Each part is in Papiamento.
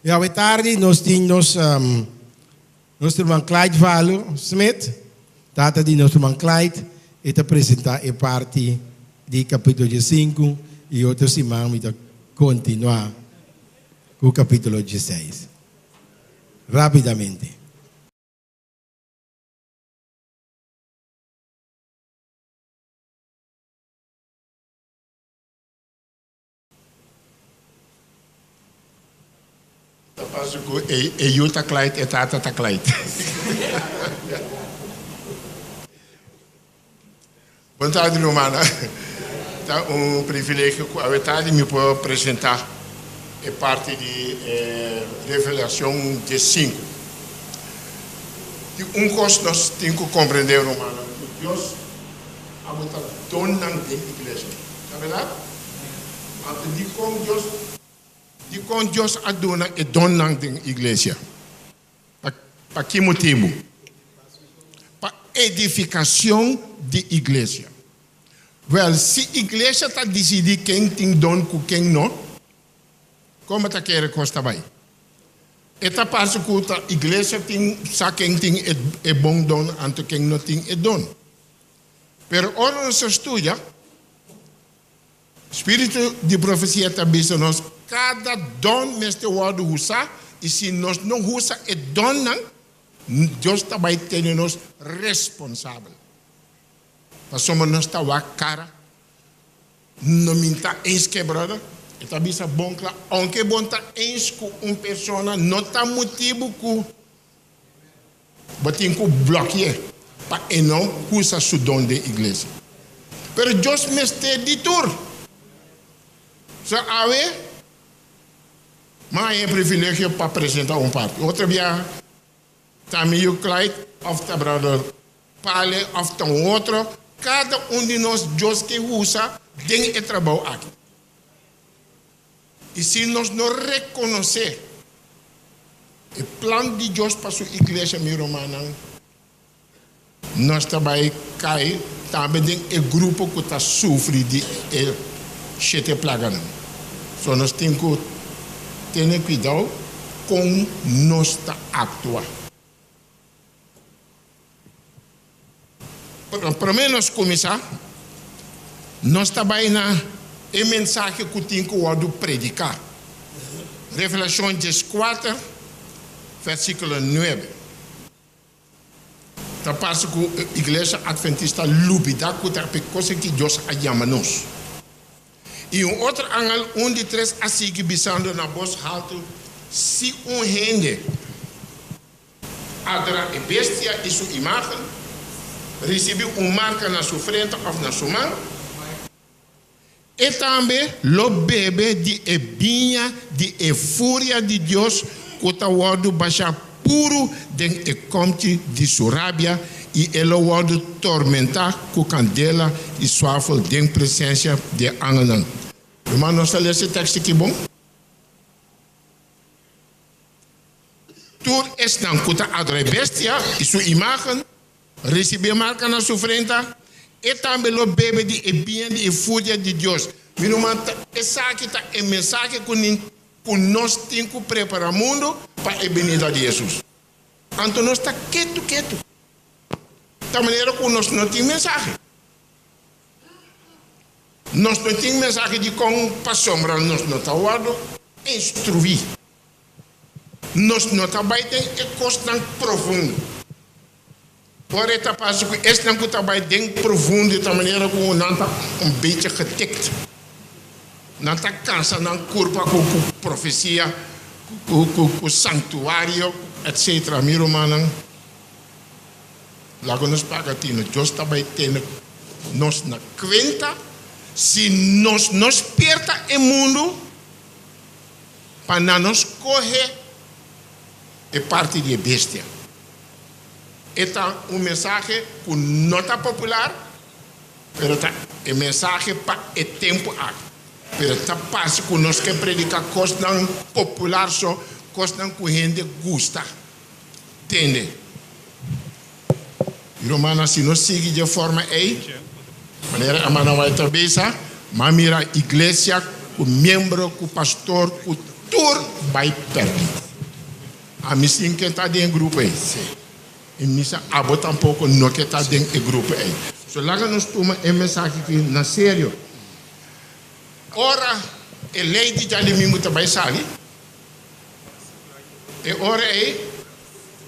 I awe tardi nos tin nos nos ruman Clyde Valo Smith, tata di nos ruman Clyde, e ta presenta e parti di capítulo diesinku i otro siman mi ta kontinuá ku capítulo dieseis. Rápidamente. Ta parse ku e yu ta Clyde, e tata ta Clyde. Bon tardi rumannan. Ta un privilegio ku awe tardi mi por presentá e parti di e Revelacion diesinku. Tin un kos nos tin ku komprendé rumannan, ku Dios a bota donnan den iglesia. Ta bèrdat? Anto dikon Dios dikon Dios a duna e donnan den iglesia? Pa pa ki motibu? Pa edifikashon di iglesia. Wèl, si iglesia ta disidí ken tin don ku ken no, komo ta kere kos ta bai? E ta parse ku ta iglesia tin sa ken tin e bon don anto ken no tin e don. Pero ora nos a studia, Spiritu di profesia ta bisa nos kada don mester wòrdu husá i si nos no husa e donnan, Dios ta bai tene nos responsabel. Pasobra nos ta wak kara, no minta eens ku e bròder. E ta bisa bon kla, ounke bo ta eens ku un persona no ta motibu ku Bo tin ku blòki'é pa e no usa su don den iglesia. Pero Dios mester di tur. So awe mi a haña e privilegio pa presenta un parti. Otro biaha ta mi yu Clyde òf ta bròder Pale òf ta un otro. Kada un di nos Dios ke usa den e trabou aki. I si nos no rekonosé e plan di Dios pa su iglesia, mi rumannan, nos ta bai kai tambe den e grupo ku ta sufri di e shete plaganan. So nos tin ku tene kuidou kon nos ta aktua. Promé nos kuminsá, nos ta bai na e mensahe ku tin ku wòrdu prediká. Revelashon dieskuater, vèrsikulo nuebe. Ta parse ku Iglesia Atventista lubidá ku ta e kos aki Dios a yama nos. I un otro angel, un di tres, a sigui bisando na bos haltu, Si un hende Adorá e bestia i su imágen, risibí un marka na su frenta òf na su man. E tambe lo bebe di e biña di e furia di Dios ku ta wòrdu bashá puru den e kòmchi di su rabia, i e lo wòrdu tormentá ku kandela i suafel den presensia di e angelnan. Ruman, nos ta lesa e tekst aki bon? Tur esnan ku ta adorá e bestia i su imágen, risibí e marka na su frenta, e tambe lo bebe di e biña di e furia di Dios. Mi ruman, ta esaki ta e mensahe ku nin ku nos tin ku prepará mundu pa e binida di Hesus. Anto nos ta ketu ketu, ta manera ku nos no tin mensahe. Nos no tin mensahe dikon pasobra nos no ta wòrdu instruí. Nos no ta bai den e kosnan profundo. Ora e ta pasa ku esnan ku ta bai den profundo ta manera ku nan ta un bechi getikt. Nan ta kansa nan kurpa ku profesia, ku sanktuario, etsetera. Mi rumannan, laga nos paga tino. Dios ta bai tene nos na kuenta si nos no spierta e mundu. Pa nan no skohe e parti di e bestia. E ta un mensahe ku no ta popular, pero ta e mensahe pa e tempu aki. Pero ta parse ku nos ke prediká kosnan popular so, kosnan ku hende gusta tende. Rumannan, si nos sigui dje forma ei, manera Hermana White ta bisa, m'a mira iglesia ku miembro, ku pastor, ku tur. bai pèrdí. Ami sin ke ta den e grupo ei. I mi sa abo tampoko no ke ta den e grupo ei. So laga nos tuma e mensahe aki na serio. Ora e lei di djadumingu ta bai sali, e ora ei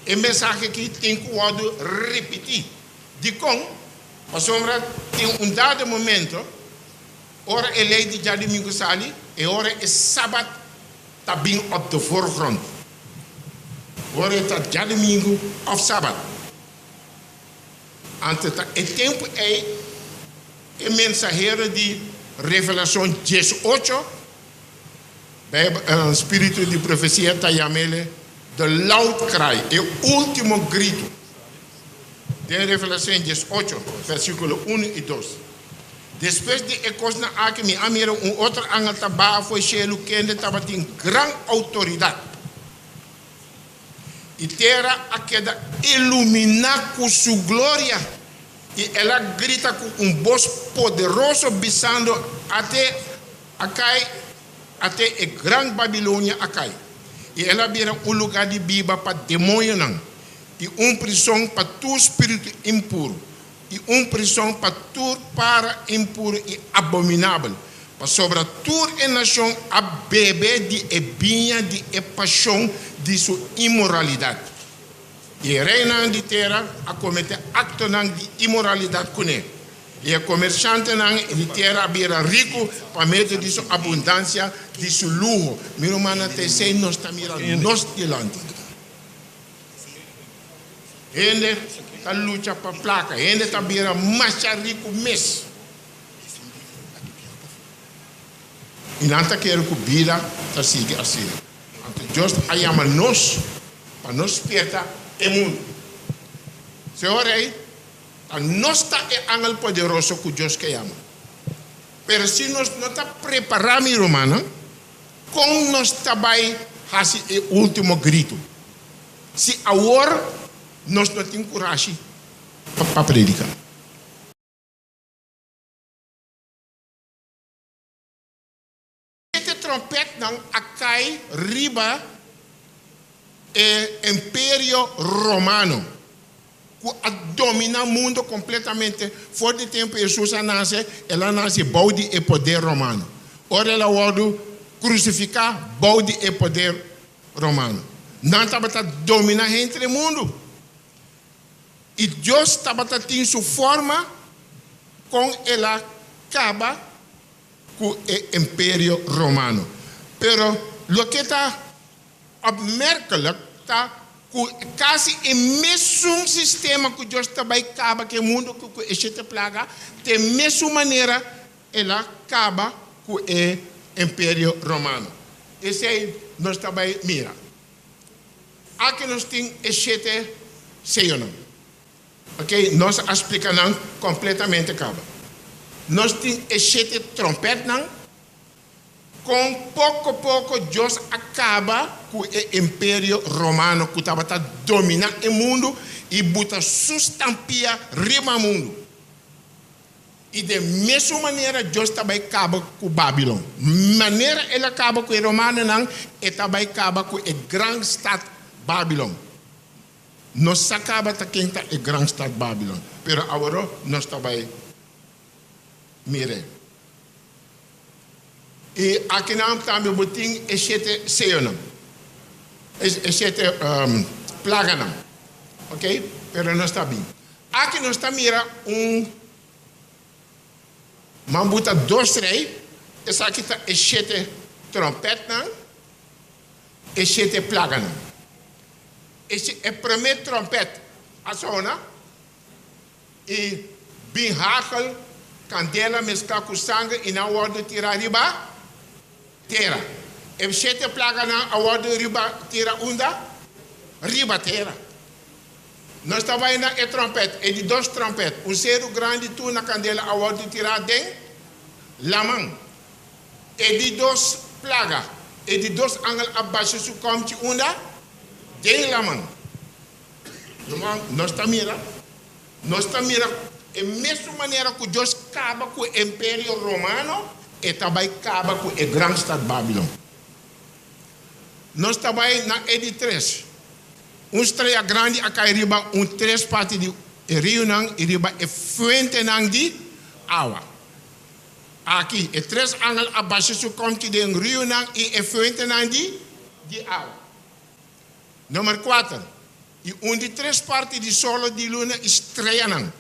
e mensahe aki tin ku wòrdu ripití. Dikon? Pasobra tin un dado momento, ora e lei di djadumingu sali, e ora e sabat ta bin op de voorgrond. Ora e ta djadumingu òf sabat. Anto ta e tempu ei e mensahero di Revelashon 18, Bijbel, spiritu di profesia ta yam'el the loud cry, e último gritu. Den Revelashon 18, versíkulo unu i dos. Despues di e kosnan aki mi a mira un otro angel ta baha for shelu kende tabatin gran outoridat. I tera a keda iluminá ku su gloria, i el a grita ku un bos poderoso, bisando, Ate a kai, ate e gran Babilonia a kai, i el a bira un lugá di biba pa demoñonan, i un prison pa tur spiritu impuru, i un prison pa tur para impuru i abominabel, pasobra tur e nashon a bebe di e biña di e pashon di su inmoralidat. I e reinan di tera a kometé aktonan di inmoralidat kuné, i e komershantenan di tera a bira riku pa medio di su abundansia di su luho. Mi rumannan, ta esei nos ta mira nos dilanti. Hende ta lucha pa plaka. Hende ta bira masha riku mes. I nan ta kere ku bida ta sigui asina. Anto Dios a yama nos pa nos spierta e mundu. Señor Rey, ta nos ta e angel poderoso ku Dios ke yama. Pero si nos no ta prepará, mi rumannan, kon nos ta bai hasi e último gritu? Si awor nos no tin kurashi pa prediká. Shete trompètnan a kai riba e Imperio Romano, ku a dominá mundu kompletamente for di tempu Hesus a nase. El a nase bou di e poder romano. Ora el a wòrdu krusifiká bou di e poder Romano. Nan tabata dominá henter e mundu. I Dios tabata tin su forma kon el a kaba ku e Imperio Romano. Pero loke ta opmerkelijk ta ku kasi e mesun sistema ku Dios ta bai kaba ku e mundu ku e shete plaga, ta e mesun manera El a kaba ku e Imperio Romano. Esei nos ta bai mira. Aki nos tin e shete seyonan. Oke, nos a splika nan kompletamente kaba. Nos tin e shete trompètnan. Kon poko poko Dios a kaba ku e Imperio Romano ku tabata dominá e mundu i buta su stampia riba mundu. I den mesun manera Dios ta bai kaba ku Babilon. Manera el a kaba ku e romanonan, e ta bai kaba ku e gran stat Babilon. Nos sa kaba ta ken ta e gran stat Babilon, pero aworó nos ta bai mir'é. I akinan tambe bo tin e shete seyonan, e shete plaganan. Oke, pero nos ta bin. Aki nos ta mira un man buta dos rei, esaki ta e shete trompetnan, e shete plaganan. E prome trompet a sona i bin hagel, kandela meskla ku sanger i nan wòrdu tirá riba tera. E shete plaganan a wòrdu riba tira unda? Riba tera. Nos ta bai na e tròmpèt, e di dos tròmpèt. Un seru grandi tur na kandela a wòrdu tirá den laman. E di dos plaga, e di dos angel a basha su kòmchi unda? Den laman. Ruman, nos ta mira, nos ta mira e mesun manera ku Dios kaba ku e Imperio Romano, e ta bai kaba ku e gran stat Babilon. Nos ta bai na e di tres. Un strea grandi a kai riba un tres parti di e riunan i riba e fuentenan di awa. Aki, e tres angel a basha su kòmchi den riunan i e fuentenan di di awa. Number kuater, I un di tres parti di solo, di luna i streanan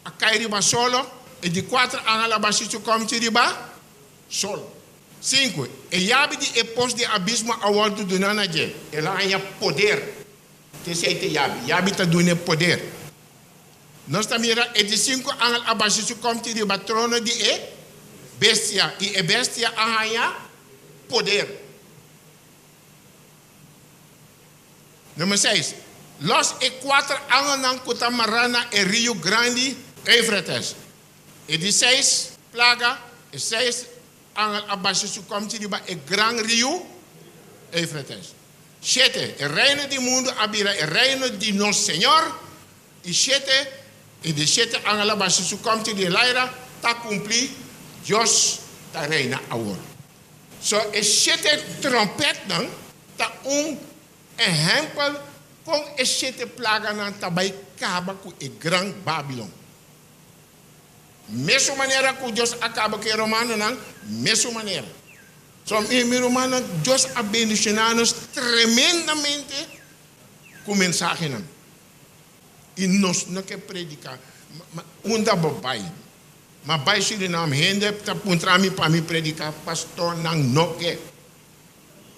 a kai riba solo. E di kuater angel a basha su kòmchi riba solo. Sinku, E yabi di e pos di abismo a wòrdu duná na dje. El a haña poder. T'esei t'e yabi. Yabi ta dun'e poder. Nos ta mira e di sinku angel a basha su kòmti riba trono di e bestia, i e bestia a haña poder. Number seis, Lòs e kuater angelnan ku ta mará na e riu grandi Eufrates. E di seis plaga, e seis angel a basha su kòmchi riba e gran riu Eufrates. Shete, e reino di mundu a bira e reino di nos Señor, i shete, e di shete angel a basha su kòmchi di e laira, ta kumplí, Dios ta reina awor. So, e shete tròmpètnan ta un ehèmpel kon e shete plaganan ta bai kaba ku e gran Babilon. Mesun manera ku Dios a kaba ku e romanonan, mesun manera. So, mi mi rumannan, Dios a bendishoná nos tremendamente ku mensahenan. I nos no ke prediká. Ma unda bo bai? Ma bai Surinam, hende ta puntra mi pa mi prediká, pastornan no ke.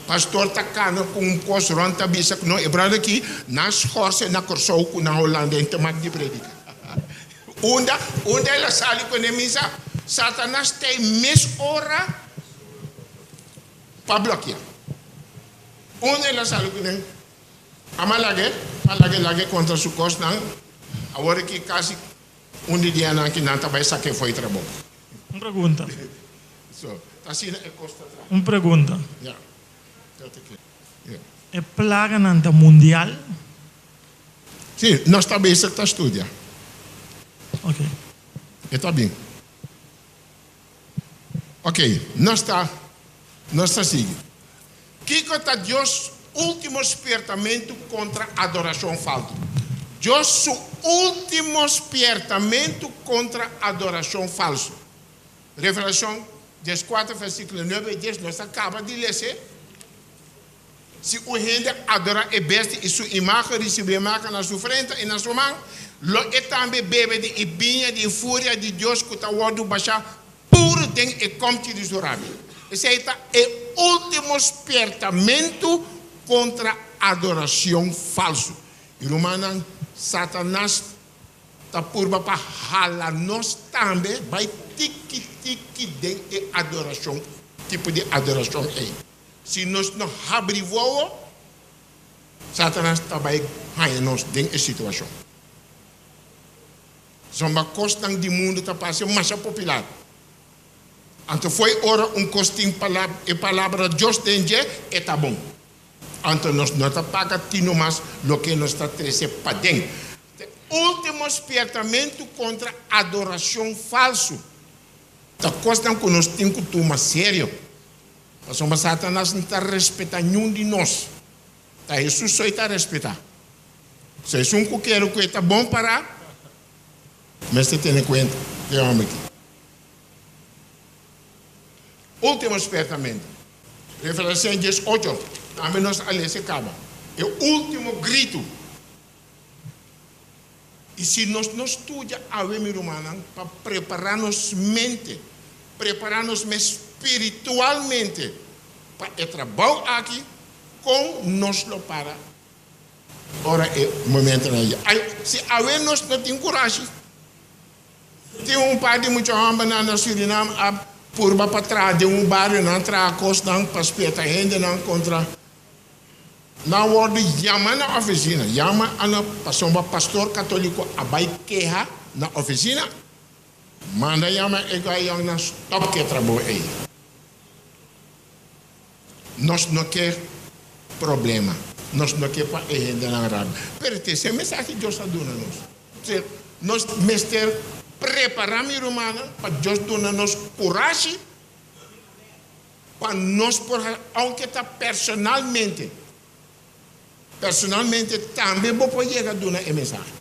Pastor ta kana ku un kos rònt ta bisa ku no e bròder aki nan schorse na Kòrsou ku na Holanda en te mak di prediká. Unda unda el a sali kuné misa? Satanas ta e mes ora pa blòkia. Unda el a sali kuné? Ama lag'é, a lag'é lag'é kontra su kosnan. Awor aki kasi un di dianan aki nan ta bai sak'é fo'i trabou. Un pregunta. So, ta asina e kos ta traha. Un pregunta. Ya. Dat e ke. Ya. E plaganan ta mundial? Si, nos ta bezig ta studia. Ok. E ta bin. Ok, nos ta, nos ta sigui. Kiko ta Dios último spiertamentu kontra adorashon falsu? Dios su último spiertamentu kontra adorashon falsu. Revelashon dieskuater versíkulo nuebe i dies, nos a kaba di lese, Si un hende adorá e bestia i su imágen, risibí e marka na su frenta i na su man, lo e tambe bebe di e biña di e furia di Dios ku ta wòrdu bashá puru den e kòmchi di su rabia. Esei ta e último spiertamentu kontra adorashon falsu. I rumannan, Satanas ta purba pa hala nos tambe bai tiki tiki den e adorashon, tipo di adorashon ei. Si nos no habri wowo, Satanas ta bai haña nos den e situashon. Zomba kosnan di mundu ta parse masha popular. Anto fo'i ora un kos tin e palabra Dios den dje, e ta bon. Anto nos no ta paga tino mas loke nos ta trese paden. Ta último spiertamentu kontra adorashon falsu. Ta kosnan ku nos tin ku tuma serio. Pasobra Satanas no ta respetá niun di nos. Ta Hesus so e ta respetá. So esun ku kere ku e ta bon pará, mester tene kuenta ku e hòmber aki. Último spiertamentu. Revelashon 18, tambe nos a lesa e kaba. E último gritu. I si nos no studia awe, mi rumannan, pa prepará nos mente, prepará nos mes spiritualmente pa e trabou aki, kon nos lo para ora e momentonan yega? Ai, si awe nos no tin kurashi! Tin un par di mucha hòmbernan na Surinam a purba pa traha den un bario, nan traha kosnan pa spierta hendenan kontra. Nan wòrdu yama na ofisina. Yama ana pasobra pastor katoliko a bai keha na ofisina. Manda yama e guayònnan stòp ku e trabou ei. Nos no ke problema. Nos no ke pa e hendenan rabia. Pero ta esei mensahe Dios a duna nos. Nos mester prepará, mi rumannan, pa Dios duna nos kurashi. Pa nos por haci, aunke ta personalmente. Personalmente tambe bo por yega duna e mensahe.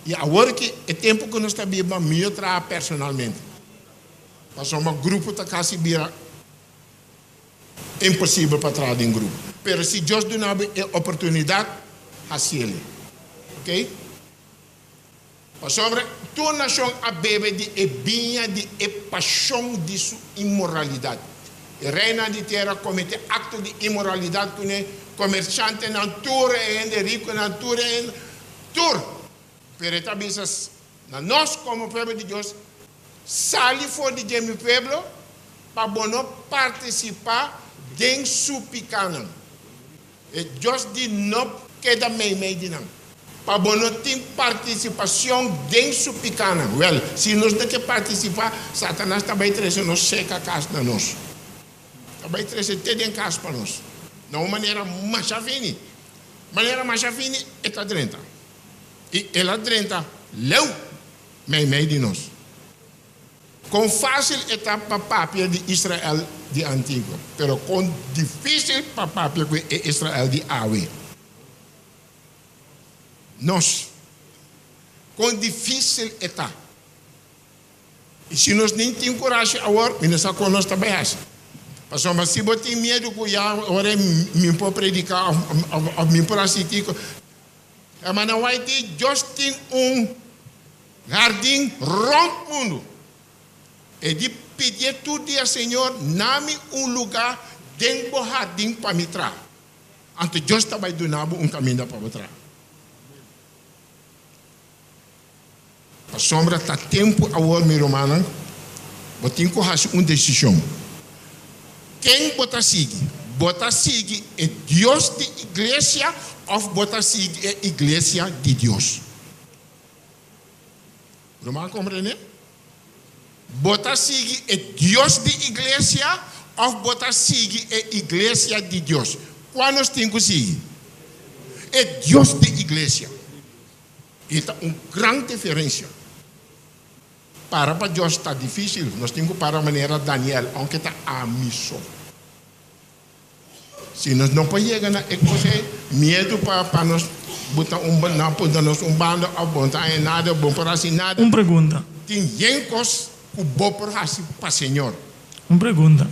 I awor ki e tempu ku nos ta biba mihó traha personalmente. Pasobra grupo ta kasi bira imposibel pa traha den grupo. Pero si Dios duna bo e oportunidat, hasiel. Ok? Pasobra tur nashon a bebe di e biña di e pashon di su inmoralidat. E reinan di tera a kometé akto di inmoralidat kuné, komershantenan, tur e hende rikunan, tur e hende, tur. Pero e ta bisa na nos komo pueblo di Dios, Sali for di dje, mi pueblo, pa bo no partisipá den su pikánan. E Dios di no keda meimei di nan, pa bo no tin participacion den su picanan. Wel, si nos no ke participa, Satanas ta bay trece nos seca cas na nos. Ta bay trece te den cas pa nos. Na un manera masha fini. Manera masha fini e ta drenta. Y el a drenta leu meimei di nos. Kon fásil e ta pa papia di Israel di antiguo, pero kon difísil pa papia ku e Israel di awe. Nos. Kon difísil e ta. I si nos nin tin kurashi awor, mi no sa kon nos ta bai hasi. Pasobra si bo tin miedu ku ya ora mi por prediká òf mi por hasi kiko, Hermana White, Dios tin un hardin rònt mundu. E di pidié tur dia, Señor, na mi un lugá den bo hardin pa mi traha. Anto Dios ta bai duna bo un kaminda pa bo traha. Pasobra ta tempu awor, mi rumannan, bo tin ku hasi un desishon. Ken bo ta sigui? Bo ta sigui e Dios di iglesia òf bo ta sigui e iglesia di Dios? Ruman komprendé? Bo ta sigui e Dios di iglesia òf bo ta sigui e iglesia di Dios? Kua nos tin ku sigui? E Dios di iglesia. E ta un gran diferensia. Para pa Dios ta difísil. Nos tin ku para manera Daniel, ounke ta ami so. Si nos no por yega na e kos ei, miedu pa pa nos buta un nan punta nos un banda òf bo no ta haña nada, bo no por hasi nada. Un pregunta. Tin yen kos ku bo por hasi pa Señor. Un pregunta.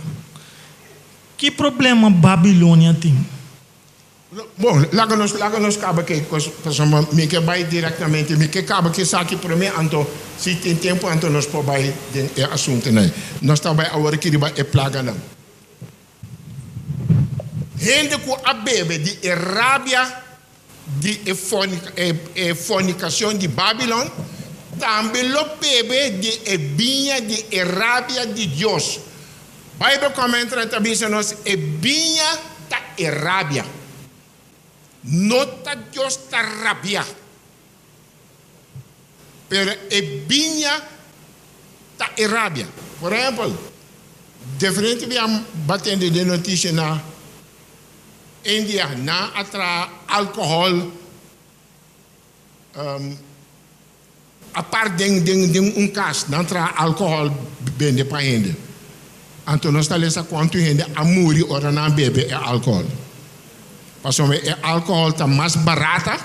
Ki problema Babilonia tin? Bon, laga nos laga nos kaba ku e kos, pasobra mi ke bai direktamente, mi ke kaba ku esaki promé, anto si tin tempu anto nos por bai den e asuntunan. Nos ta bai awor aki riba e plaganan. Hende ku a bebe di e rabia di e e fornikashon di Babilon, tambe lo bebe di e biña di e rabia di Dios. Bible Commentary ta bisa nos e biña ta e rabia. No ta Dios ta rabia, pero e biña ta e rabia. Por ehempel, diferente bia bo a tende den noticia na India nan a traha alcohol Apart den den den un kas nan traha alkohòl bende pa hende. Anto nos ta lesa kuantu hende a muri ora nan bebe e alkohòl. Pasobra e alkohòl ta mas barata,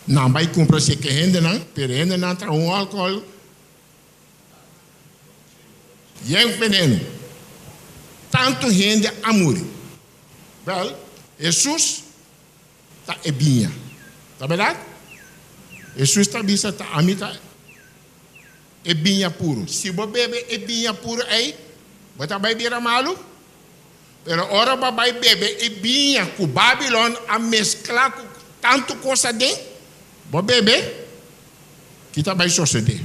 nan bai kumpra si ke hendenan, pero hendenan traha un alkohòl yen veneno. Tantu hende a muri. Wèl, Hesus ta e biña. Ta bèrdat? Hesus ta bisa, Ta ami ta e biña puru. Si bo bebe e biña puru ei, bo ta bai bira malu. Pero ora bo a bai bebe e biña ku Babilon a mesklá ku tantu kos aden, bo bebe, ki ta bai sosodé?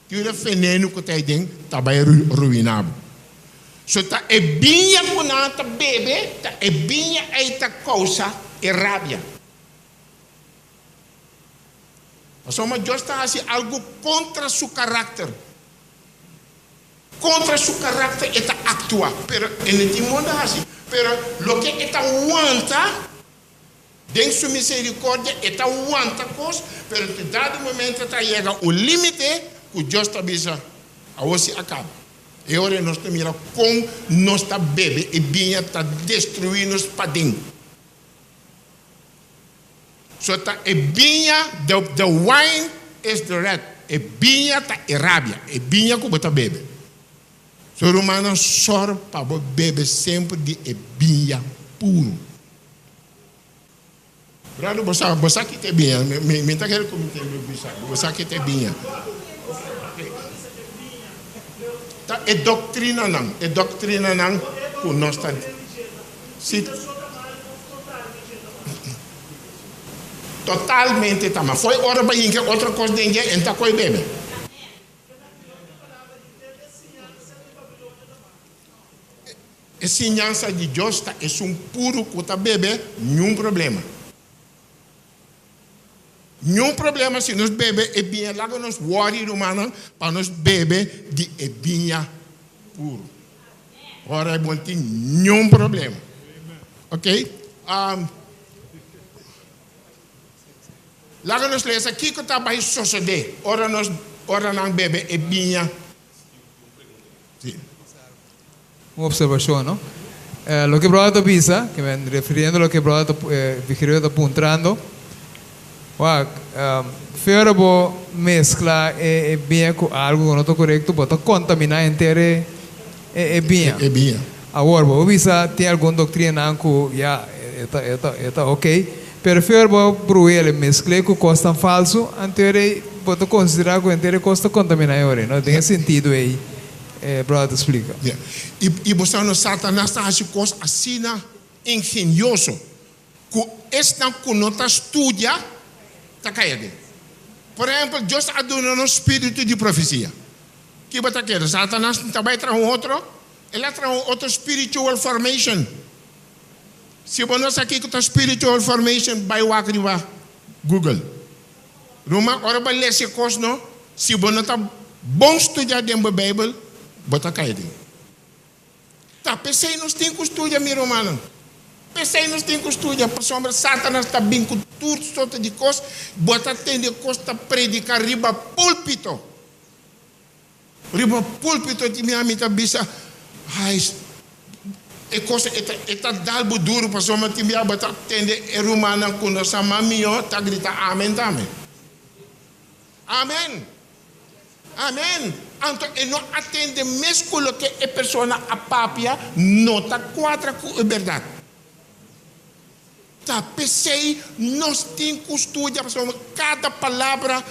Tur e veneno ku ta aden ta bai ruiná bo. So ta e biña ku nan ta bebe, ta e biña ei ta kousa e rabia. Pasobra Dios ta hasi algu kontra su karakter. Kontra su karakter e ta aktua, pero e no tin moda hasi. Pero loke e ta wanta. Den su misericordia e ta wanta cos, pero te dado momento ta yega un limite cu Dios ta bisa, Awor si a caba. E ora nos ta mira con nos ta bebe e biña ta destrui nos paden. So ta e biña, the, the wine is the wrath. E biña ta e rabia, e biña ku bo ta bebe. So rumannan, sòru pa bo bebe semper di e biña puru. Brother, bo sa, bo sa ki ta e biña? Mi, mi, mi ta kere ku mi tin bisa bo. Bo sa ki ta e biña? Ta e doktrinanan, e doktrinanan ku nos ta si totalmente ta mal. Fo'i ora bo hinka otro kos den dje, en ta ko'i bebe. E siñansa di Dios ta esun puru ku ta bebe niun problema. Niun problema si nos bebe e biña. Laga nos wòri, rumannan, pa nos bebe di e biña puru. Ora e bon tin niun problema. Ok. Laga nos lesa kiko ta bai sosodé ora nos ora nan bebe e biña. Sí. Un observacion, no? Loke brother ta bisa, ke men refiriendo loke brother ta Vigilio ta puntrando, wak, fero bo mezcla e biña cu algo cu no ta corecto, bo ta contamina henter e e biña. E biña. Awor, bo bisa tin algun doctrinanan cu ya, e ta e ta e ta ok, pero fero bo bruel e mezcl'e cu cosnan falso, anto e bo ta considera cu henter e cos ta contamina e ora, no? Den e sentido ey. E brother ta splika. Ya. I, i bo sa no, Satanas ta hasi kos asina ingenioso ku esnan ku no ta studia ta kai aden. Por ehèmpel, Dios a duna nos spiritu di profesia. Ki bo ta kere? Satanas ta bai traha un otro? El a traha un otro spiritual formation. Si bo no sa kiko ta spiritual formation, bai wak riba Google. Ruman, ora bo lesa e kos no, si bo no ta bon studia den bo Beibel, bo ta kai den. Ta p'esei nos tin ku studia, mi rumannan. P'esei nos tin ku studia, pasobra Satanas ta bin ku tur sorto di kos, bo ta tende kos ta prediká riba púlpito. Riba púlpito di mi ami ta bisa, Ai, e kos e ta, e ta dal bo duru pasobra tin bia bo ta tende e rumannan ku no sa mas mihó ta grita amen tambe. Amen! Amen! Anto e no a tende mes ku loke e persona a papia no ta kuadra ku e bèrdat. Ta p'esei nos tin ku studia pasobra kada palabra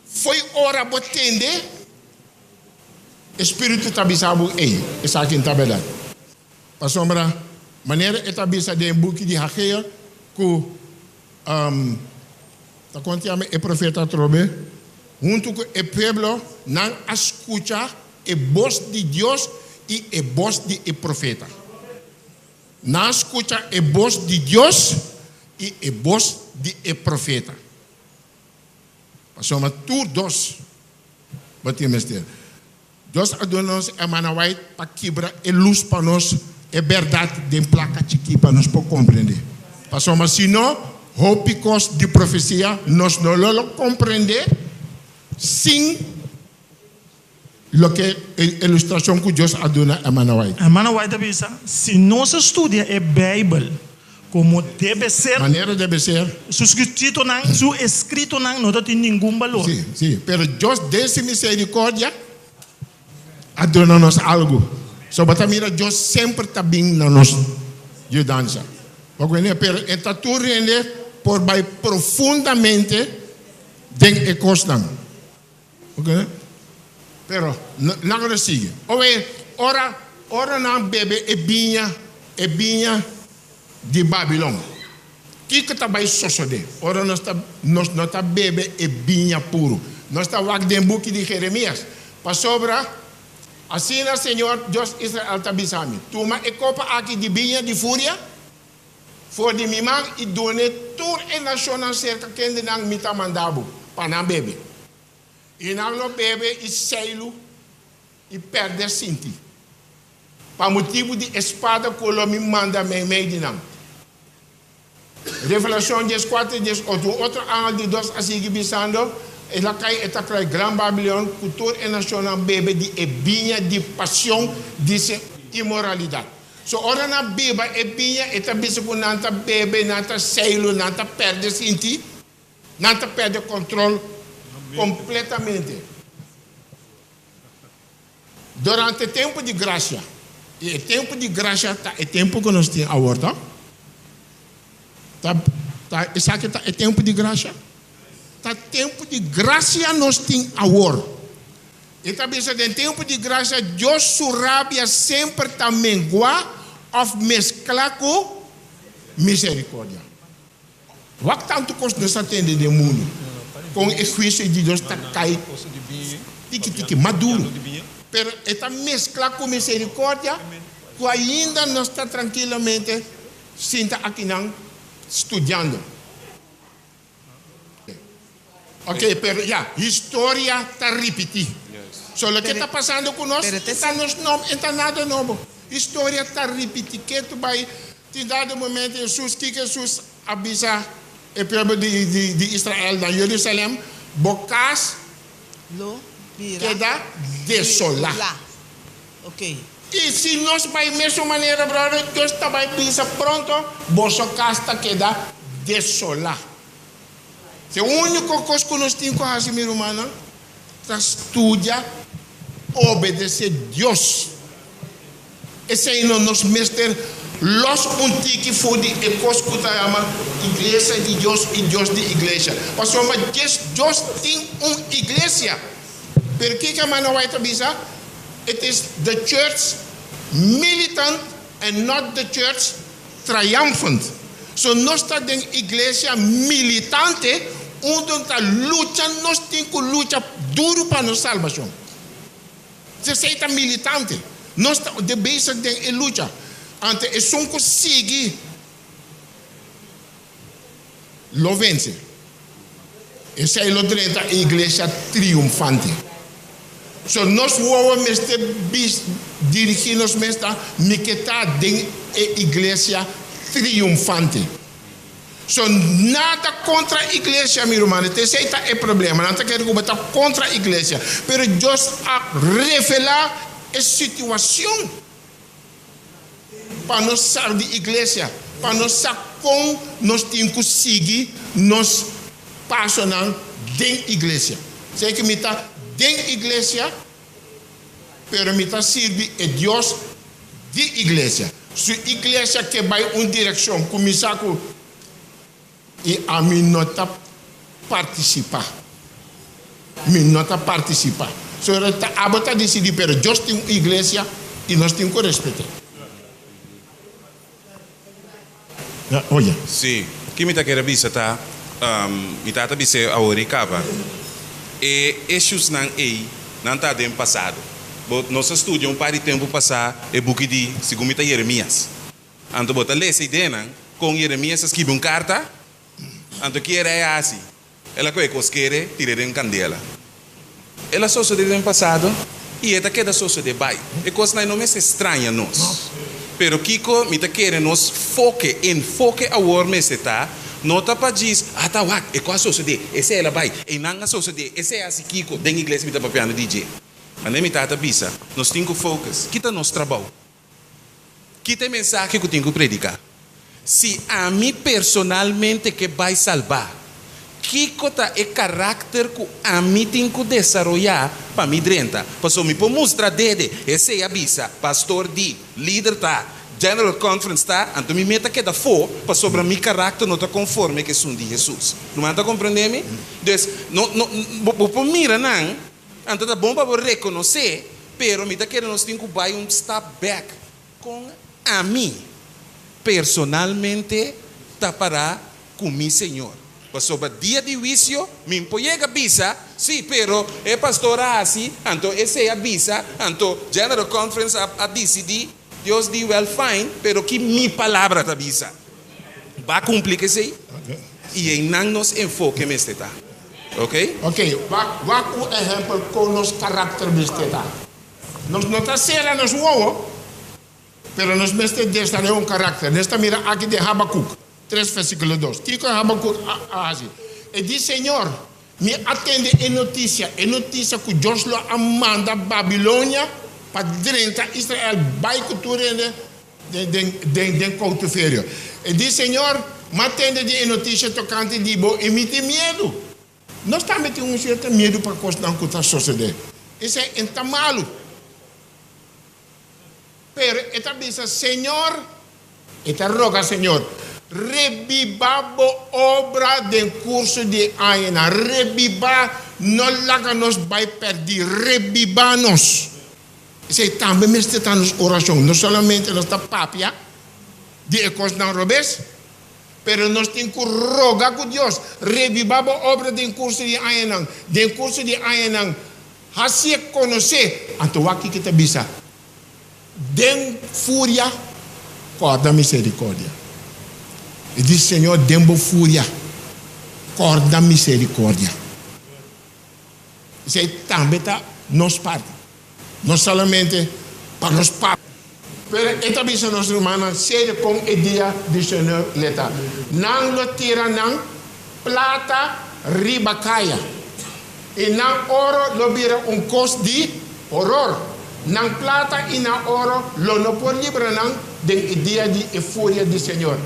Fo'i ora bo tende, e Spiritu ta bisa bo, Ey, esaki ta bèrdat. Pasobra, manera e ta bisa den e buki di Hageo, ku ta konta yama e profeta atrobe, huntu ku e pueblo nan a skucha e bos di Dios i e bos di e profeta. Nan a skucha e bos di Dios i e bos di e profeta. Pasobra tur dos bo tin mester. Dios a duna nos Hermana White pa kibra e lus pa nos, e bèrdat den plaka chikí pa nos por komprendé. Pasobra si no, hopi kos di profesia nos no lo lo komprendé sin loke e ilustrashon ku Dios a duna Hermana White. Hermana White a bisa, Si nos a studia e Beibel komo debe ser, Manera debe ser. Su skritonan, su eskritonan no ta tin ningun balor. Sí, sí. Pero Dios den su misericordia a duna nos algu. So bo ta mira Dios semper ta bin na nos yudansa. Bo kuende? Pero e ta tur hende por bai profundamente den e kosnan. Ok? Pero, laga nos sigui. Oe, ora, ora nan bebe e biña, e biña di Babilon, kiko ta bai sosodé? Ora nos ta, nos no ta bebe e biña puru. Nos ta wak den buki di Jeremias. Pasobra, asina Señor Dios Israel ta bisa mi, Tuma e kopa aki di biña di furia for di mi man i dun'é tur e nashonnan serka kendenan mi ta manda bo pa nan bebe. I nan lo bebe i seilu i pèrdè sinti, pa motibu di e spada ku lo mi manda meimei di nan. Revelashon dieskuater i diesocho, Un otro angel di Dios a sigui bisando, El a kai, e ta krai gran Babilon, ku tur e nashonnan bebe di e biña di pasion di se inmoralidat. So ora nan biba e biña e ta bisa ku nan ta bebe, nan ta seilu, nan ta pèrdè sinti, nan ta pèrdè kòntròl kompletamente. Durante tempu di grasia, i e tempu di grasia ta e tempu ku nos tin awor, tòg? Ta, ta, esaki ta e tempu di grasia? Ta tempu di grasia nos tin awor. E ta bisa den tempu di grasia Dios su rabia semper ta mengua òf meskla ku miserikordia. Wak tantu kos nos ta tende den mundu, kon e huisio di Dios ta kai tiki tiki maduro. Pero e ta meskla ku miserikordia ku ainda nos ta trankilamente sinta akinan studiando. Ok, pero ya, historia ta ripití. So loke ta pasando ku nos ta nos nom, e ta nada nobo. Historia ta ripití ketu bai. Tin dado momento Hesus, kiko Hesus a bisa e pueblo di di Israel na Jerusalem? Bo kas Lo bira keda desolá. Ok. I si nos bai mesun manera, brother, Dios ta bai bisa pronto, boso kas ta keda desolá. E úniko kos ku nos tin ku hasi, mi rumannan, ta studia obedesé Dios. Esei no nos mester lòs un tiki for di e kos ku ta yama Iglesia di Dios i Dios di Iglesia. Pasobra djes Dios tin un iglesia. Pero kiko Hermana White ta bisa? It is the church militant and not the church triumphant. So nos ta den iglesia militante unda ta lucha, nos tin ku lucha duru pa nos salbashon. Esei ta militante. Nos ta de bezig den e lucha. Ante esun ku sigui lo vense. Esei lo drenta e iglesia triunfante. So nos wowo mester bis dirigí nos mes ta mi ke ta den e iglesia triunfante. So nada kontra iglesia mi rumannan, ta esei ta e problema. Nan ta kere ku bo ta kontra iglesia, pero Dios a revelá e situashon pa nos sa di iglesia, pa nos sa kon nos tin ku sigui nos pasonan den iglesia. Esei ku mi ta den iglesia, pero mi ta sirbi e Dios di iglesia. Su iglesia ke bai un direkshon, kuminsá ku i ami no ta partisipá. Mi no ta partisipá. So ta abo ta disidí, pero Dios tin un iglesia i nos tin ku respet'é. Oye. Sí, ki mi ta kere bisa ta, mi tata bis'é awor i kaba, e issuesnan ei nan ta den pasado. Bo, nos a studia un par di tempu pasá e buki di, segun mi ta Jeremias. Anto bo ta lesa ideanan kon Jeremias a skibi un karta, anto ki e rei a hasi? El a kohe kos kere tir'é den kandela. El a sosodé den pasado i e ta keda sosodé bai. E kosnan ei no mester straña nos. Pero kiko mi ta kere nos foke, enfoke awor mester ta, no ta pa djis, ah ta wak, e kos a sosodé, esei el a bai, einan a sosodé, esei a hasi kiko, den iglesia mi ta papiando di dje. Manera mi tata bisa, nos tin ku focus, kita nos trabou? Kita e mensahe ku tin ku prediká? Si ami personalmente ke bai salbá, kiko ta e karakter ku ami tin ku desaroyá pa mi drenta? Pasobra mi por mustra dede, esei a bisa, pastor di, lider ta, General Conference ta, anto mi meta keda afó pasobra mi karakter no ta konforme ku esun di Hesus. Ruman ta komprendé mi? Dus, no, no, bo por mira nan. Anto ta bon pa bo rekonosé, pero mi ta kere nos tin ku bai un stap bèk. Kon ami personalmente ta pará ku mi Señor? Pasobra dia di huisio mi por yega bisa, Sí, pero e pastor a hasi, anto esei a bisa, anto General Conference a a disidí. Dios di, Wèl, fine, pero ki mi palabra ta bisa? Ba kumpli ku esei? I einan nos enfoke mester ta. Ok? Ok, wak wak un ehempel kon nos karakter mester ta. Nos no ta sera nos wowo, pero nos mester desaroyá un karakter. Nos ta mira aki den Habakuk tres versíkulo dos. Kiko Habakuk a a hasi? E di, Señor, mi a tende e notisia, e notisia ku Dios lo a manda Babilonia pa drenta Israel bai ku tur hende. Den, den, den koutiverio. E di, Señor, m'a tende di e notisia tokante di bo i mi tin miedu. Nos tambe tin un sierto miedu pa kosnan ku ta sosodé. Esei e ta malu. Pero e ta bisa, Señor, e ta roga Señor, rebibá bo obra den kurso di e añanan, rebibá, no laga nos bai pèrdí, rebibá nos. Esei tambe mester ta nos orashon. No solamente nos ta papia di e kosnan robes, pero nos tin ku roga ku Dios, rebibá bo obra den kurso di añanan, den kurso di añanan, hasié konosé. Anto wak kiko ta bisa, Den furia, kòrda miserikòrdia. E di, Señor, den bo furia, kòrda miserikòrdia. Esei tambe ta nos parti. No solamente pa nos papia. Pero e ta bisa nos rumannan serio kon e dia di Señor le ta. Nan lo tira nan plata riba kaya, i nan oro lo bira un kos di horor. Nan plata i nan oro lo no por libra nan den e dia di e furia di Señor.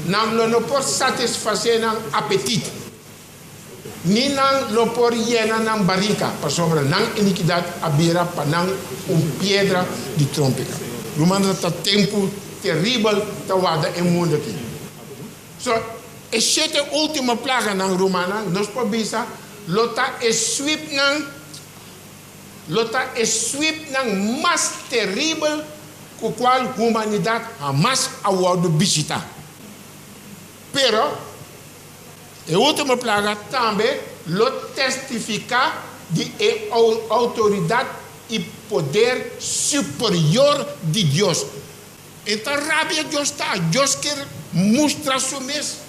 Nan lo no por satisfasé nan apetit. Ni nan lo por yena nan barika, pasobra nan inikidat a bira pa nan un piedra di trompika. Rumannan, ta tempu teribel ta warda e mundu aki. So, e shete ultimo plaganan, rumannan, nos por bisa, lo ta e swipnan, lo ta e swipnan mas teribel ku kual humanidat hamas a wòrdu bishitá. Pero. E último plaga tambe lo testifiká di e outoridat i poder superior di Dios. E ta rabia Dios ta. Dios kier mustra su mes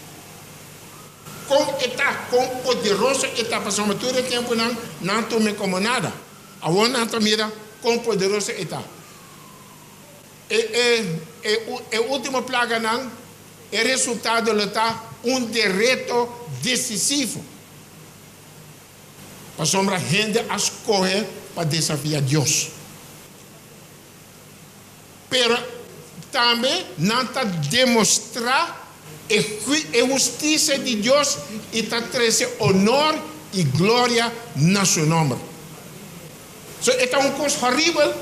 kon e ta, kon poderoso e ta, pasobra tur e tempunan nan a tum'e komo nada. Awor nan ta mira kon poderoso e ta. E último plaganan. E resultado lo ta un dereto decisivo, pasobra hende a scoge pa desafia Dios. Pero tambe nan ta demostra e husticia di Dios y ta trece honor y gloria na su nomber. So e ta un kos horibel,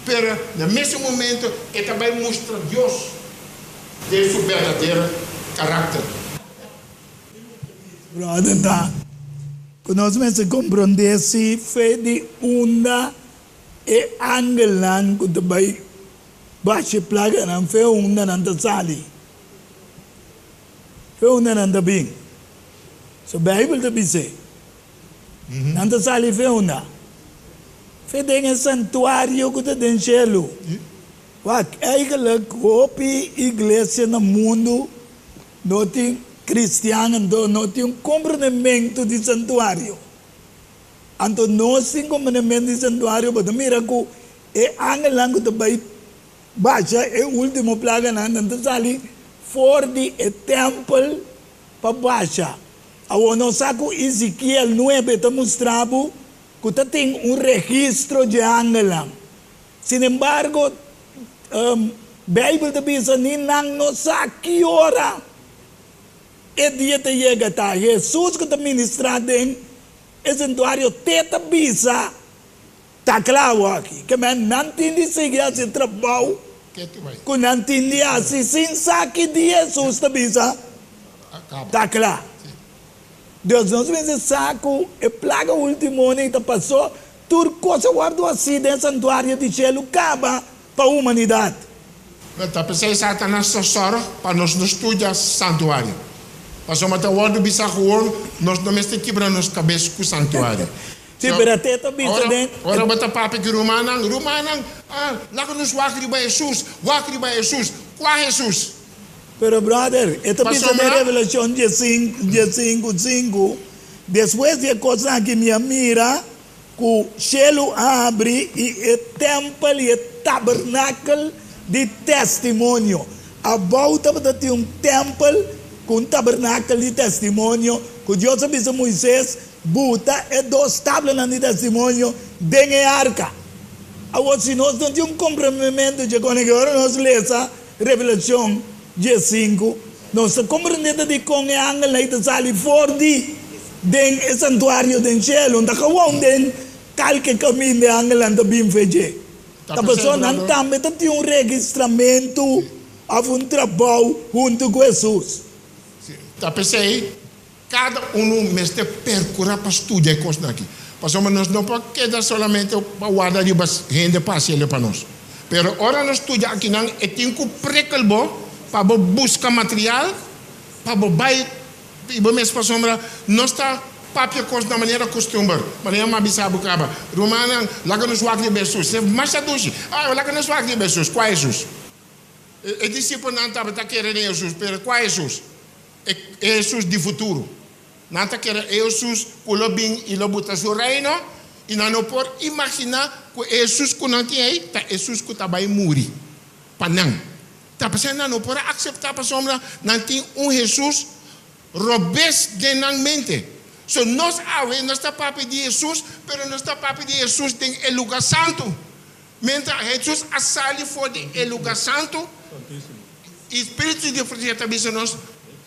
pero na mesun momento e ta bai mustra Dios den su berdadero karakter. Brother ta ku nos mester komprondé si fe di unda e angelnan ku ta bai basha e plaganan fe unda nan ta sali, fe unda nan ta bin. So Beibel ta bis'é. Nan ta sali fe unda? Fe den e santuario ku ta den shelu. Wak, eigenlijk hopi iglesia na mundu no tin kristian anto no tin un komprondementu di santuario. Anto nos tin komprondementu di santuario bo ta mira ku e angelnan ku ta bai basha e ultimo plaganan nan ta sali for di e tèmpel pa basha. Awor nos sa ku Ezekiel nuebe ta mustra bo ku ta tin un registro dje angelnan. Sin embargo, Beibel ta bisa ni nan no sa ki ora e dia ta yega. Ta Hesus ku ta ministrá den e santuario te ta bisa ta kla awor aki. Ke men nan tin di sigui hasi e trabou ku nan tin di hasi sin sa ki dia Hesus ta bisa Ta kla. Dios nos mester sa ku e plaga ultimo nei ta pasó, tur kos a wòrdu hasí den e santuario di shelu kaba pa humanidat. No ta p'esei Satanas ta sòrg pa nos no studia santuario. Pasobra ta wòrdu bisá gewoon nos no mester kibra nos kabes ku santuario. Sí, pero te ta bisa den. Ora bo ta papia ku rumannan, rumannan, ah, laga nos wak riba Hesus, wak riba Hesus. Kua Hesus? Pero brother, e ta bisa den Revelacion diesinku sinku, Despues di e cosnan aki mi a mira cu cielu a habri y e tempel y e tabernakel di testimonio. Abou tabata tin un tempel cu un tabernakel di testimonio cu Dios a bisa Moises buta e dos tablanan di testimonio den e arca. Awor si nos no tin un comprendimento dje con e ora nos lesa. Revelashon 15, nos ta komprendé ta dikon e angelnan ei ta sali for di den e santuario den shelu. No ta gewoon den kalke kaminda e angelnan ta bin fe dje. Ta Ta p'esei, pasobra nan brother. tambe ta tin un registramentu òf un trabou huntu ku Hesus. Sí, ta p'esei kada unu mester perkurá pa studia e kosnan aki. Pasobra nos no por keda solamente pa warda riba hende pa hasi el'e pa nos. Pero ora nos studia akinan e tin ku prikkel bo pa bo buska material pa bo bai i bo mes pasobra nos ta papia kos na manera kustumber. Manera mi a bisa bo kaba, Rumannan, laga nos wak riba Hesus. E masha dushi. Ah, laga nos wak riba Hesus. Kua Hesus? E disipelnan tabata kere den Hesus, pero kua Hesus? E Hesus di futuro. Nan ta kere e Hesus ku lo bin i lo buta su reino, i nan no por imaginá ku e Hesus ku nan tin ei ta Hesus ku ta bai muri pa nan. Ta p'esei nan no por a akseptá pasobra nan tin un Hesus robes den nan mente. So nos awe nos ta papia di Hesus, pero nos ta papia di Hesus den e lugá santu. Mientras Hesus a sali for di e lugá santu, e spiritu di profesia ta bisa nos,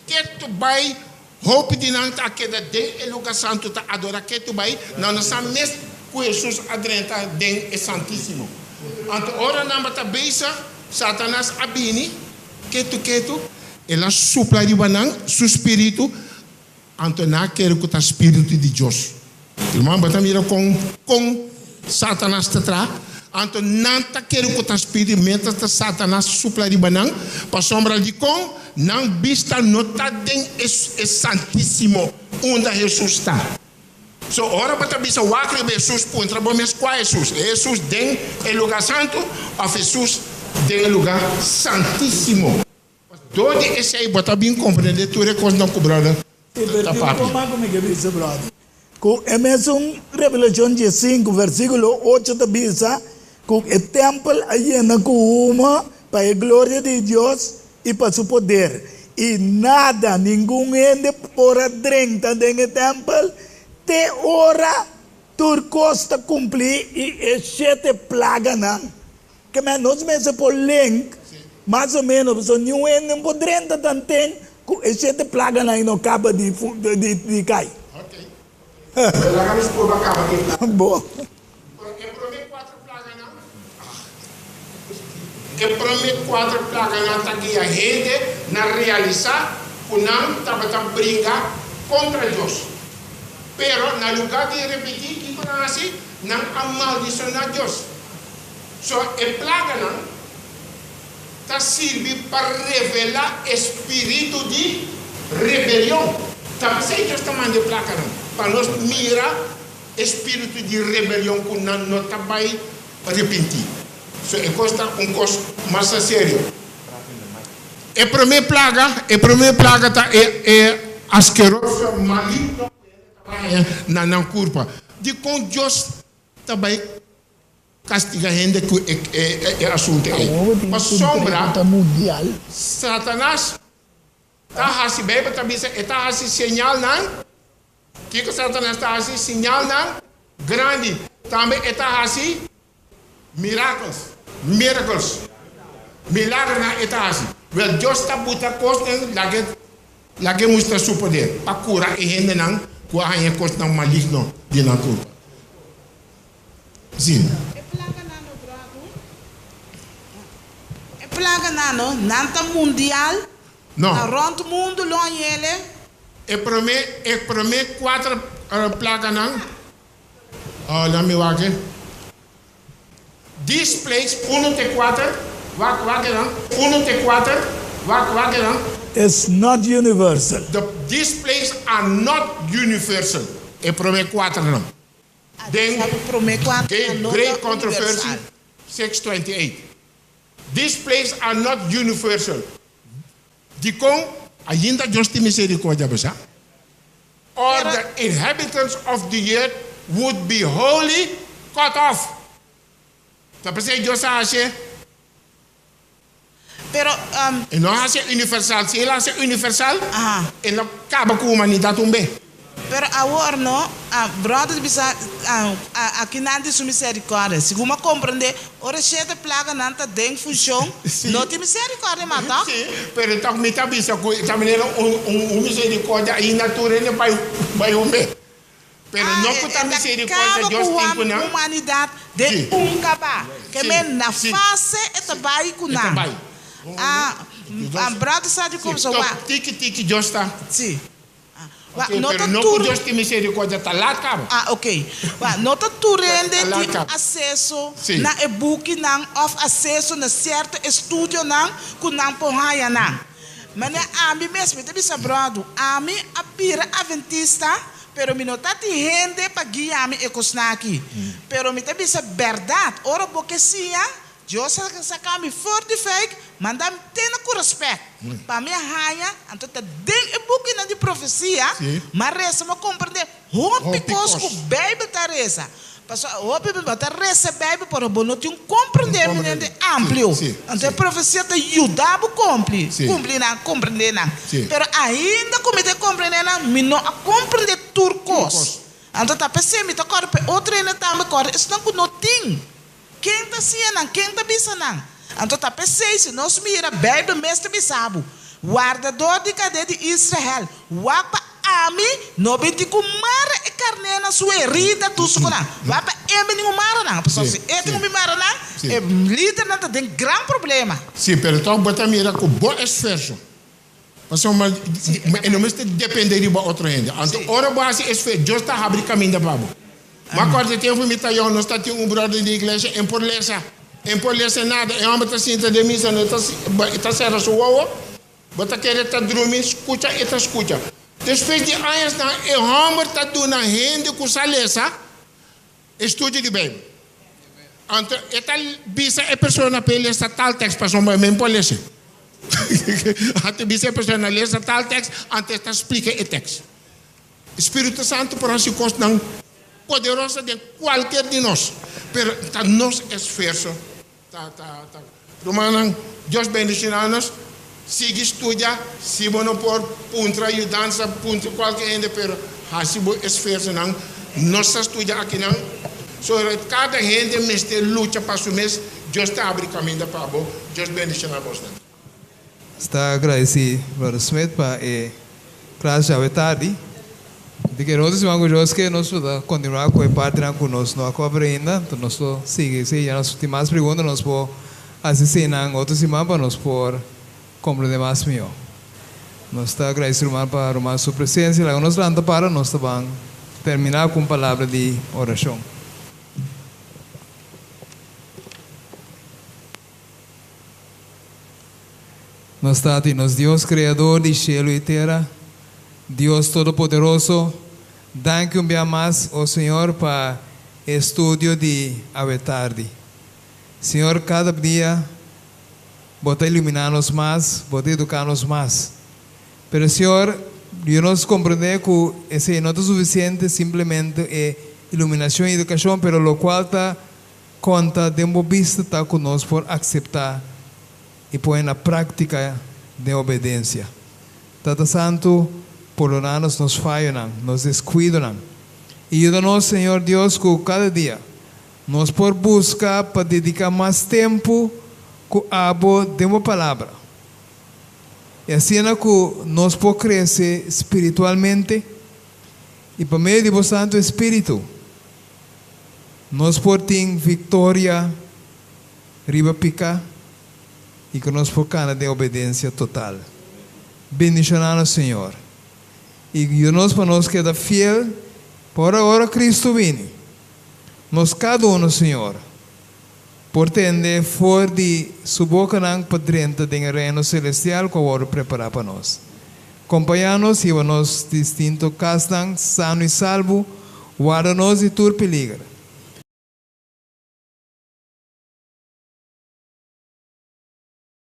Ketu bai, hopi di nan ta keda den e lugá santu ta adorá ketu bai, nan no sa mes ku Hesus a drenta den e Santísimo. Anto ora nan bata bezig, Satanas a bini ketu ketu, el a supla riba nan su spiritu, Anto nan a kere ku ta spiritu di Dios. Ruman, bo ta mira kon kon Satanas ta traha? Anto nan ta kere ku ta spiritu miéntras ta Satanas supla riba nan, pasobra dikon nan bista no ta den e e Santísimo unda Hesus ta. So, ora bo ta bisa wak riba Hesus, puntra bo mes kua Hesus? E Hesus den e lugá santu òf Hesus den e lugá santísimo? Dor di esei bo ta bin komprendé tur e kosnan ku bròder Sí, pero ta tin un papia. kos ku mi ke bisa, bròder. Ku e mesun Revelashon 15, versíkulo 8 ta bisa ku e tèmpel a yena ku huma pa e gloria di Dios i pa su poder, i nada, ningun hende por a drenta den e tèmpel te ora tur kos ta kumplí i e shete plaganan. Ke men nos mester por link mas o menos pasobra niun hende no por drenta tanten ku e shete plaganan ei no kaba di di kai. Ok. Laga nos purba kaba ku e plaga. Bo. Pero e prome kuater plaganan, e prome kuater plaganan ta guia hende na realisá ku nan tabata bringa kontra Dios. Pero na lugá di repetí, kiko nan hasi? Nan a maldishoná Dios. So e plaganan ta sirbi pa revelá e spiritu di rebelion. Ta p'esei Dios ta manda e plaganan, pa nos mira e spiritu di rebelion ku nan no ta bai repintí. So e kos ta un kos masha serio. E promé plaga, e promé plaga ta e e askeroso maligno ku hende ta haña na nan kurpa. Dikon Dios ta bai Castiga hende cu e asunto ei. Awor tin Pasobra un mundial. Satanas ta haci, Bijbel ta bisa, e ta haci señalnan. Kico Satanas ta haci? Señalnan grandi. Tambe e ta haci miracles, miracles, milagronan e ta haci. Wel, Dios ta buta cosnan laga laga mustra su poder pa cura e hendenan cu a haña cosnan maligno den nan curpa. Sí. E plaganan no bròdu. E plaganan no, nan ta mundial. No. Ta rònt mundu lo hañ'ele. E promé, e promé kuater plaganan, oh, laat mi wak e. These plagues, unu te kuater, wak, wak e nan, unu te kuater, wak, wak e nan. It's not universal. The, these plagues are not universal. E promé kuaternan. Den Great Controversy 628, These plagues are not universal. Dikon ainda Dios tin misericordia, bo sa? Or the inhabitants of the earth would be wholly cut off. Ta p'esei Dios a hasié. Pero. E no a hasié universal. Si el a hasié universal, e lo kaba ku humanidat un be. Pero awor no. Ah, brother bisa ah, ah, aki nan di su misericordia. Segun mi a comprende, ora shete plaganan ta den funcion, Sí. no tin misericordia mas, toch? Sí, pero toch mi ta bisa cu ta manera un, un, un misericordia ainda tur hende bay, bay hunbe. Pero Ah, no e, cu e ta ta misericordia caba Dios cu tin cu nan. humanidad den Sí. un caba. Ke Sí, men na sí. fase e ta bay cu E ta nan. bay. Ah, ah, brother sa di Sí, como so toch wa. tiki tiki Dios ta. Sí. Wa, Ok, no pero ta no tur cu Dios tin misericordia ta laat caba. Ah, ok. Wa, no ta tur hende Ta laat tin caba. acceso Sí. na e bukinan of acceso na cierto estudionan cu nan por haya nan. Mane ami mes, mi ta bisa bròdu, ami a bira Adventista, pero mi no ta tin hende pa guia mi e kosnan aki. Pero mi ta bisa bèrdat, ora bo ke siña, Dios a saka mi for di fuik, manda mi te na ku rèspèt pa mi a haña, anto ta den e bukinan di profesia, m'a resa, m'a komprendé hopi kos ku Beibel ta resa. Pasobra hopi bo ta resa Beibel, pero bo no tin un komprendementu amplio. Anto e profesia ta yuda bo kumpli, kumpli nan, komprendé nan. Pero ainda ku mi ta komprendé nan, mi no a komprendé tur kos. Anto ta p'esei mi ta kòrda pa e otro hende tambe kòrda esnan ku no tin. Ken ta siña nan? Ken ta bisa nan? Anto ta p'esei si nos mira, Beibel mes ta bisa bo, Wardador di kade di Israel, wak pa ami no bin tin ku mara e karnénan su herida tusu ku nan. Wak pa e bin tin ku mara nan. Pasobra si e tin ku bin mara nan, e lidernan ta den gran problema. Sí, pero tòg bo ta mira ku bo esfuerso. Pasobra e no mester depende riba otro hende. Anto ora bo hasi esfuerso, Dios ta habri kaminda pa bo. Mi a kòrda e tempu mi ta yòn, nos ta tin un bròder den iglesia, en por lesa, en por lesa nada. E hòmber ta sinta den misa, no ta, e ta sera su wowo, bo ta kere ta drumi, skucha, e ta skucha. Despues di añasnan, e hòmber ta duna hende ku sa lesa estudio di Beibel. Anto e ta bisa e persona pa e lesa tal tèks pasobra e men por lesa. Anto e bisa e persona lesa tal tèks, anto e ta splika e tèks. Spiritu Santu por hasi kosnan poderoso den kualker di nos, pero ta nos esfuerso ta ta ta. Rumannan, Dios bendishoná nos. Sigui studia, si bo no por puntra yudansa, puntra kualke hende, pero hasi bo esfuersonan. Nos ta studia akinan, so kada hende mester lucha pa su mes. Dios ta habri kaminda pa bo. Dios bendishoná bosnan. Sta agradeci Brother Smith pa e klas djawe tardi. Di ke otro siman ku Dios ke nos lo ta kontinua ku e partinan ku nos no a kover ainda. Enton nos lo sigui si ya nos tin mas pregunta nos por hasi eseinan otro siman pa nos por komprende mas mihó. Nos ta agradeci ruman pa ruman su presensia. Laga nos lanta para nos ta ban termina ku un palabra di orashon. Nos Tata i nos Dios, Kreador di shelu i tera, Dios Todopoderoso, danki un bia mas, o Señor, pa e estudio di awe tardi. Señor, kada dia Bo ta iluminá nos mas, Bo ta eduká nos mas. Pero, Señor, yuda nos komprendé ku esei no ta sufisiente, simplemente e iluminashon i edukashon, pero lokual ta Konta den bo bista ta ku nos por akseptá i pone na práktika den obedensia. Tata Santu, pordoná nos nos fayonan, nos deskuidonan, i yuda nos, Señor Dios, ku kada dia nos por buska pa dediká mas tempu ku Abo den bo Palabra, i asina ku nos por krese spiritualmente i pa medio di bo Santu Espíritu. Nos por tin viktoria riba piká i ku nos por kana den obedensia total. Bendishoná nos, Señor, i yuda nos pa nos keda fiel pa ora ora Kristu bini. Nos kada uno, Señor, por tende for di Su bokanan pa drenta den e Reino Selestial ku a wòrdu prepará pa nos. Kompañá nos, hiba nos distinto kasnan sano i salbu, warda nos di tur peliger.